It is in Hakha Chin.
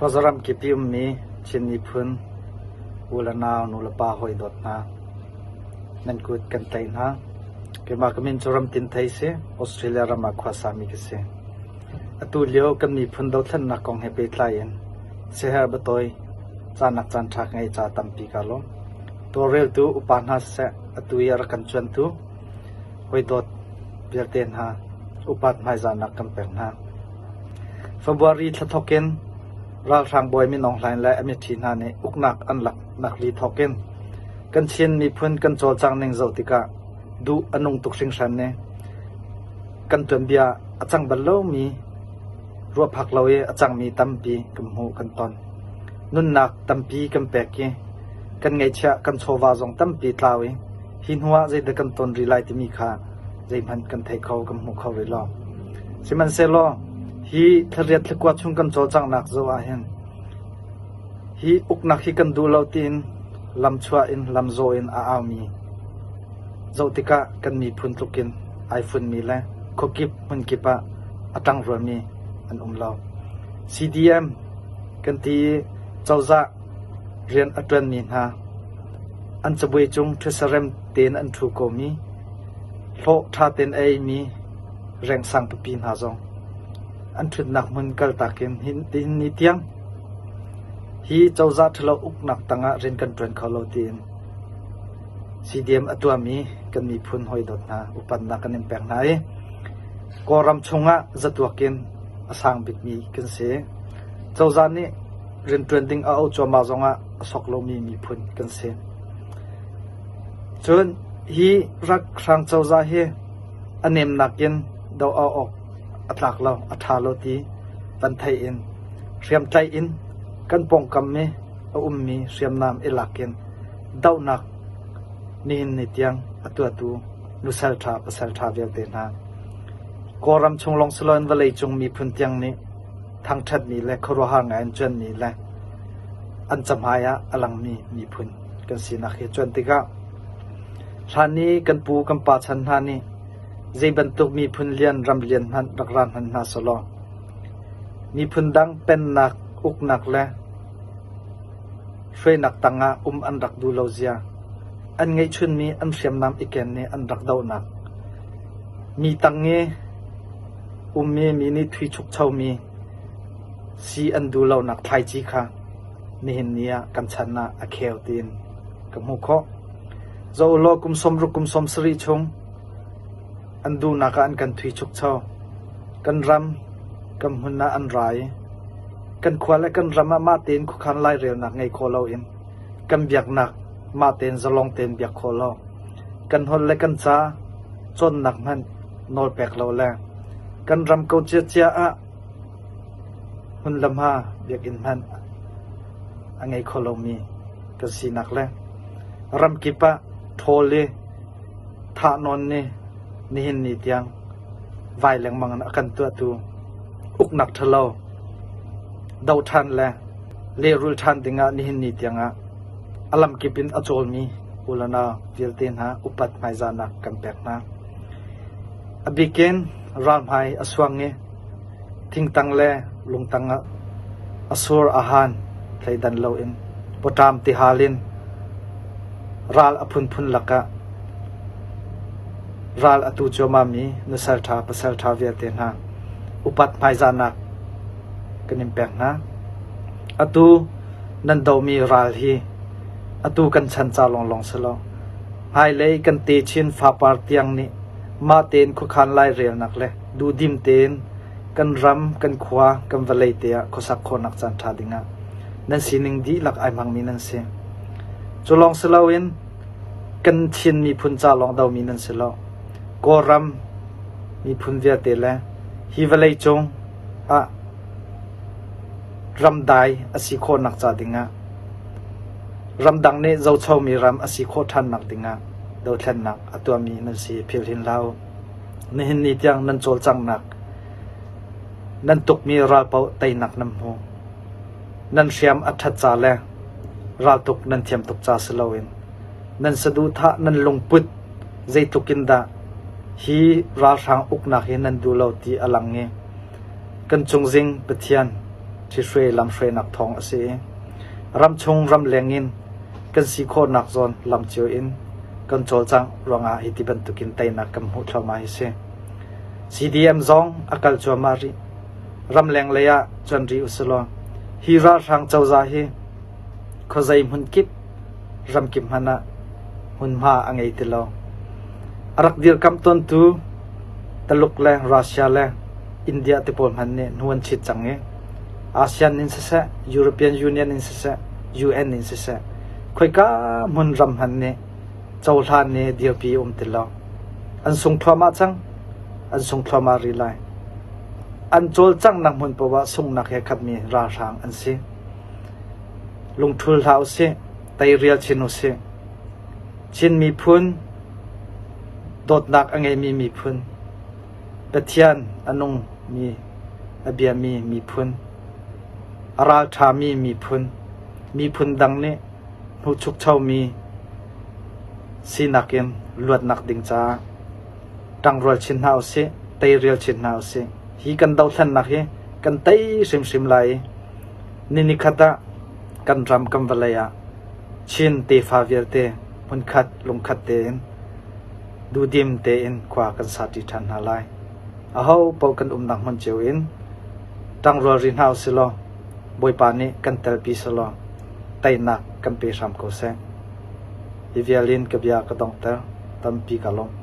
Khuazaram kip i ummi Chin miphun u le nau, nu le pa hawi dawt hna, nan kut kan tlaih hna. Keimah ka min cu Ram Tin Thei si, Australia ram ah khua sami ka si. Atu lio kan miphun dothlennak kong he pehtlai in siaherh biatawi cahnak caanṭha ka ngeih caah tampi kaa lawm. Tawlreltu upa hna siseh, atu i a rak kan cuantu hawidawt vialte hna upat hmaizahnak kan pek hna. February thla thawk in ralhrang bawi Min Aung Hlaing le a miṭhi hna nih uknak an laknak ri thawk in kan Chin miphun kan cawlcangh ning zoh tikah duh a nung tuk hringhran i kan tuanbia a cang bal lomi ruahphak lo i a cangmi tampi kan hmuh kan ton. Nunnak tampi kan pek i kan ngeihchiah kan chawva zong tampi tlau i hi hnu ah zeidah kan ton rih lai timi kha zeihmanh kan thei kho kan hmu kho rih lo. Sihmanhsehlaw hi thlariat thlakua chung kan cawlcanghnak zoh ahhin hi uknak hi kan duh lo tiin lamchuah in lamzawh in a aumi zoh tikah kan miphun tluk in ai funmi le khuakip hmunkip ah a ṭangrualmi an um lo. CDM kan ti i cozah rian a ṭuanmi hna an cabuai cung ṭhusarem tein an ṭhu komi, hlawh ṭha tein a eimi rengsang pipi hna zong an ṭhutnak hmun kaltak in nihin ni tiang hi cozah ṭhalo uknak tangah rian kan ṭuan kho lo tiin CDM a tuahmi kan miphun hawidawt hna upatnak kan in pek hna i Kawlram chungah zatuak in a sang bikmi kan si. Cozah nih rianṭuan ding a auh cuahmah zongah a sok lomi miphun kan si. Cun hi ralhrang cozah hi a nemnak in doh awk a tlak lo, a ṭha lo ti van theih in hriamtlaih in kan pawngkam i a ummi hriamnam i lak in dohnak nihin ni tiang a tuahtu nusal ṭha pasal ṭha vialte hna Kawlram chung lawng si loin vawleicung miphun tiang nih thangṭhatmi le khuaruahhar ngai in cuanmi le an cahmai ah a langmi miphun kan sinak hi cuan tikah hlan i kan pu kan pa chan hna nih zei bantuk miphun lian ram lian hmanh rak ra hmanh hna selaw miphun dang pennak uknak le hruainak tangah um an rak duh lo zia an ngeihchunmi an hriamnam i ken nih an rak dohnak mi tang i ummi mi nih thui chukchomi si an duh lonak thlaici kha nihin ni ah kan chan ah a kheu tiin ka hmuh khawh. Zoh ulaw kum 60 kum 70 chung an duhnak ah an kan thui chukcho. Kan ram, kan hmun ah an ra i kan khua le kan ram ah mah tein khuakhan lairelnak ngei khawh loin kan biaknak mah tein zalong tein biak khawh lo. Kan holh le kan ca cawnnak hmanh nawl pek lo le kan ram ko ciacia ah hmun le hma biakinn hmanh a ngei kho lomi kan sinak le ramkip ah ṭhawl i thahnawn nih nihin ni tiang vai lengmang in a kan tuahtu uknak ṭhalo doh ṭhan le lehrul ṭhan dingah nihin ni tiangah a lamkip in a cawlmi u le nau vialte hna upat hmaizahnak kan pek hna. A bikin ralhmai a suang i thingtang le lungtang ah a sur a han thleidan loin pawṭam tihal in ral a phunphun lakah ral a tu cuahmahmi nusal ṭha pasal ṭha vialte hna upat hmaizahnak kan in pek hna. Atu nan dohmi ral hi atu kan chan ca lawnglawng si lo. Hmailei kan techin fapar tiang nih mah tein khuakhan lairelnak le duhdim tein kan ram, kan khua, kan vawlei te ah khuasak khawhnak caanṭha dingah nan sining dihlak ai hmangmi nan si. Cu lawng si loin kan Chin miphun ca lawng domi nan si lo. Kawlram miphun vialte le hi vawlei cung ah ramdai a si khawhnak ca dingah ramdang nih zochomi ram a si khawh ṭhannak dingah dothlennak a tuahmi nan si philh hin hlah u. Nihin ni tiang nan cawlcanghnak, nan tukmi ral paoh teinak nan hmu. Nan hriam a ṭhat ca le raltuk nan thiam tuk ca si loin nan saduhthah nan lungput zeitluk in dah hi ralhrang uknak hi nan duh lo ti a lang i kan cungzing Pathian. Ṭhihruai lamhruainak thawng a si i ramchung ramleng in kan si khawhnak zawn lam cio in kan cawlcangh ruangah hi ti bantukin teinak kan hmuh thluahmah hi si. CDM zong a kal cuahmah rih. Ramleng lei ah cuan rih usilaw hi ralhrang cozah hi khuazei hmun kip ramkip hmanh ah hmunhma a ngei ti lo. A rak dirkamh tawntu Taluk le Russia le India te pawl hmanh nih hnu an chit cang i ASEAN in siseh, European Union in siseh, UN in siseh, khoika hmun ram hmanh nih cohlan i dirpi um ti lo. An sung thluahmah cang. An sung thluahmah rih lai. An cawlcanghnak hmun paoh ah sunghnak he khatmi ralhrang an si. Lungṭhul hlah usih, teirial chin usih. Chin miphun dawtnak a ngeimi miphun, Pathian a nungmi a biami miphun, a ralṭhami miphun, miphun dang nih hnuchukchomi sinak in luatnak ding caah ṭangrual chin hna usih, teirial chin hna usih. Hi kan dothlennak hi kan tei hrimhrim lai i ni nikhat ah kan ram kan vawlei ah Chin tefa vialte hmunkhat lungkhat tein duhdim tein khua kan sati ṭhan hna lai. Aho paoh kan umnak hmun cio in ṭangrual rih hna usih law Bawipa nih kan telpi selaw teinak kan pe hram ko seh. Hi vial in ka bia ka donghter. Tampi ka lawm.